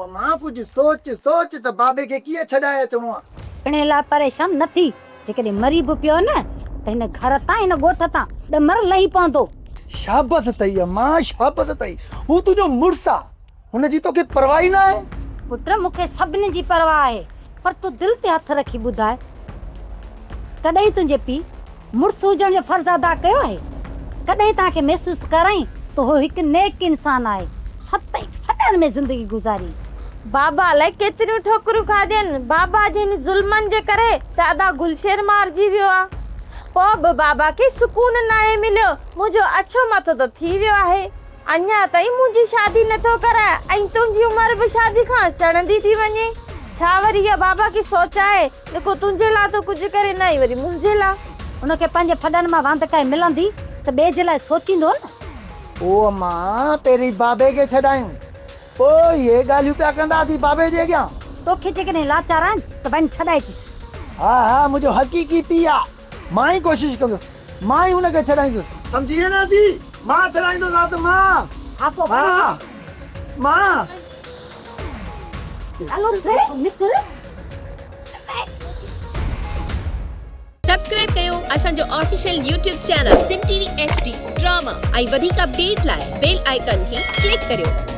امان ڪجهه سوچ سوچ ته بابي کي ڪيئن ڇڏائي اچڻو آ. انهي لاء پريشان نه ٿي، جيڪڏهن مري به پيو نه ته هن گهر تان هن ڳوٺ تان ڏمر لهي پوندو. شابس اٿئي امان شابس اٿئي، هو تنهنجو مڙس آ، هن جي توکي پرواهه ئي ناهي. پٽ مون کي سڀني جي پرواهه آهي، پر تون دل تي هٿ رکي ٻڌاء، ڪڏهن تنهنجي پيء مڙس هجڻ جو فرض ادا ڪيو آهي؟ ڪڏهن توهان کي محسوس ڪرائين ته هو هڪ نيڪ انسان آهي، ست ئي ڦڏن ۾ زندگي گذاري. بابا الائي ڪيتريون ٺوڪريون کاڌين، بابا جي هن ظلمن جي ڪري ته ادا گلشير مارجي ويو آ، پوء به بابا کي سڪون ناهي مليو، منهنجو اڇو مٿو ته ٿي ويو آهي. اڃا تائين منهنجي شادي نه ٿو ڪرائي ۽ تنهنجي عمر به شادي کان چڙهندي ٿي وڃي. ڇا وري اها بابا کي سوچ آهي نه ڪو تنهنجي لاء ٿو ڪجهه ڪري نه ئي وري منهنجي لاء. هن کي پنهنجي ڦڏن مان واندڪائي ملندي ته ٻئي جي لاء سوچيندو نه. او امان پهرين بابي کي ڇڏايون پوء اهي ڳالهيون پيا ڪنداسين بابي جي اڳيان. توکي جيڪڏهن لاچار آهن ته وڃ ڇڏائي اچيس. ها ها منهنجو حقيقي پيء آ. مان ئي ڪوشش ڪندس. مان ئي هن کي ڇڏائيندس. سمجهي وئين نه ادي؟ مان ڇڏائيندوسانس مان. ها پوء ها مان. هلو ٿي نڪر. سبسڪرائب ڪيو اسان جو official YouTube channel Sindh T V H D drama ۽ وڌيڪ اپڊيٽ لاء بيل آئيڪان کي ڪلڪ ڪريو.